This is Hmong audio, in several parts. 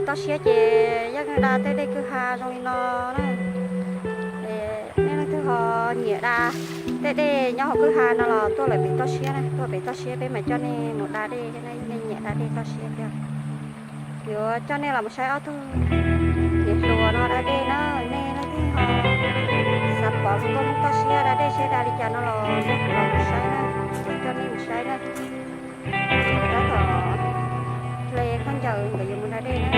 toj siab ces yeej da tej dej kwj ha zoo li no na. Nej leej twg ho nyiam da tej dej nyob hauv kwj ha no los tuaj lawm pem toj siab na, tuaj pem toj siab peb mam coj nej mus da dej thiab, nej nyiam da dej toj siab thiab. Yuav coj nej los mus saib ob tug niam hluas no da dej na, nej leej twg ho xav pom hluas nkauj Hmoob toj siab da dej seb da li cas no los, los mus saib na, coj nej mus saib na. Tab tom hle khaub ncaws nkawd yuav mus da dej na.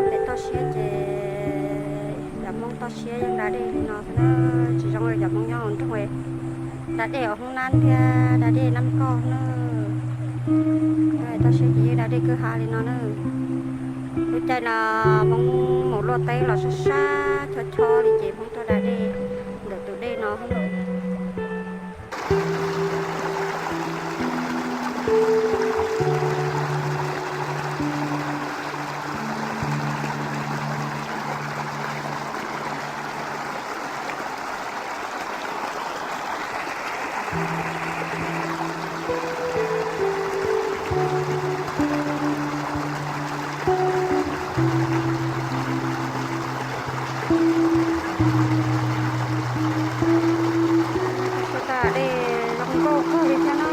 Pem toj siab ces cov Hmoob toj siab yeej da dej li no xwb na, tsis zoo li cov Hmoob nyob hauv nroog da dej hauv hoob nab thiab da dej nab koj na. Toj siab ces yeej da dej kwj ha li no na. Lub caij no Hmoob mus luaj teb los sab sab chob chob li ces Hmoob tuaj da dej ntawm tus dej no. Suav tas dej zoo nkauj kawg li thiab na.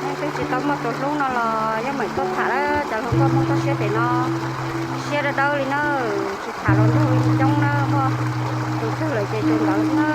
Leej twg tsis tau muaj tus hlub no los yeej meem tuaj tham lawm, cov hluas nkauj Hmoob toj siab pem no siab dawb dawb li na, tsis tham hluas nraug li coob na, muaj tus twg lawm ces tus ntawd na.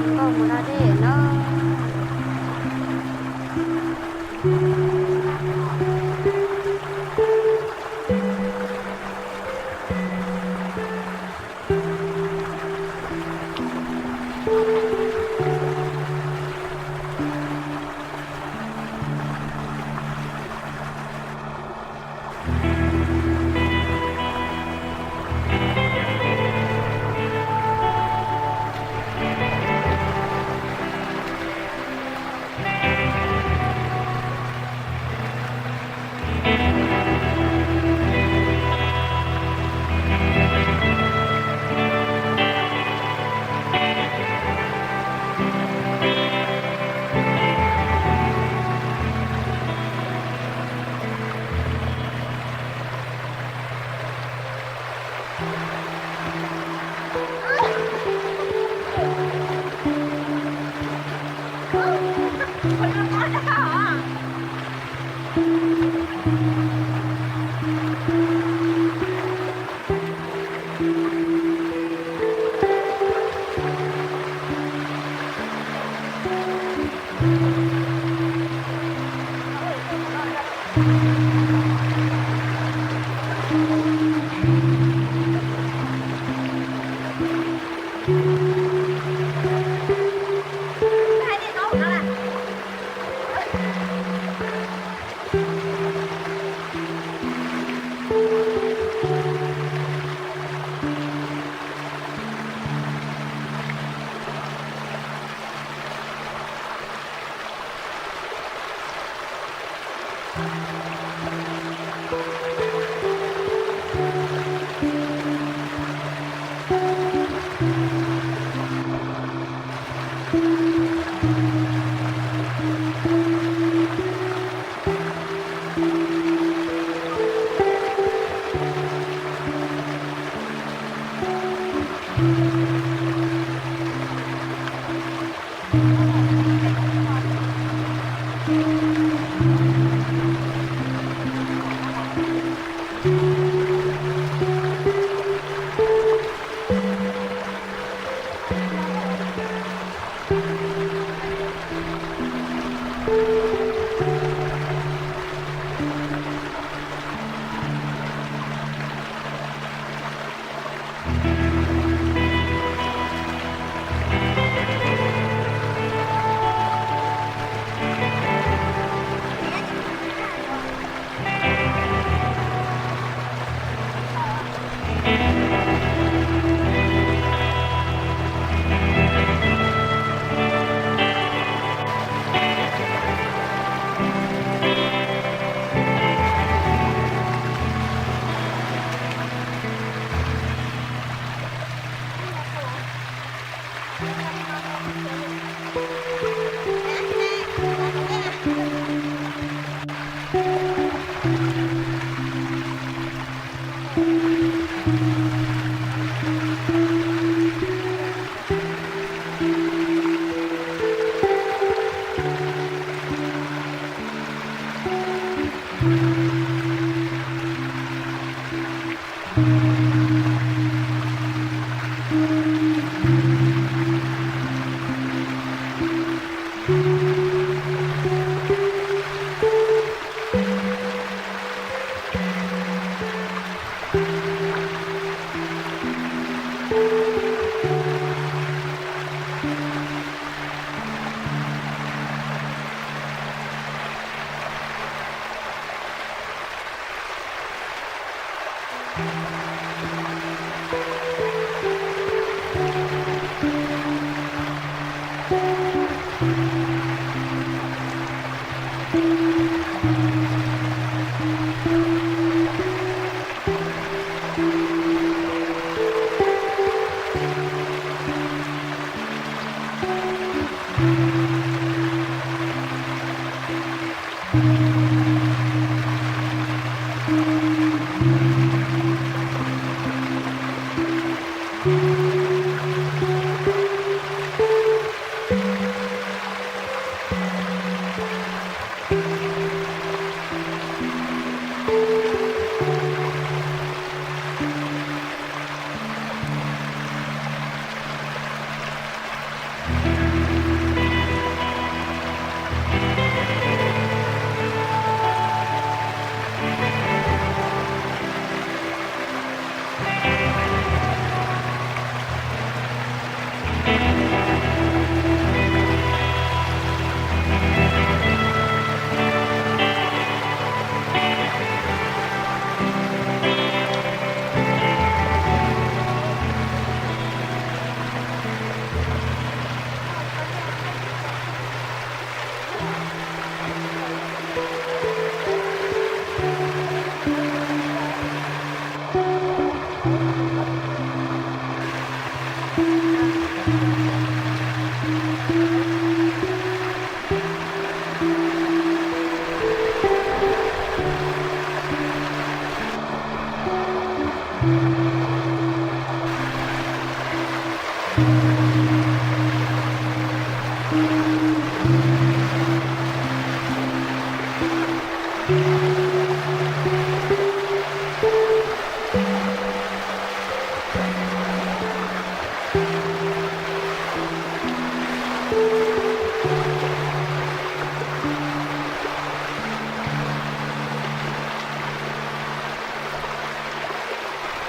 Nkauj mus da dej na.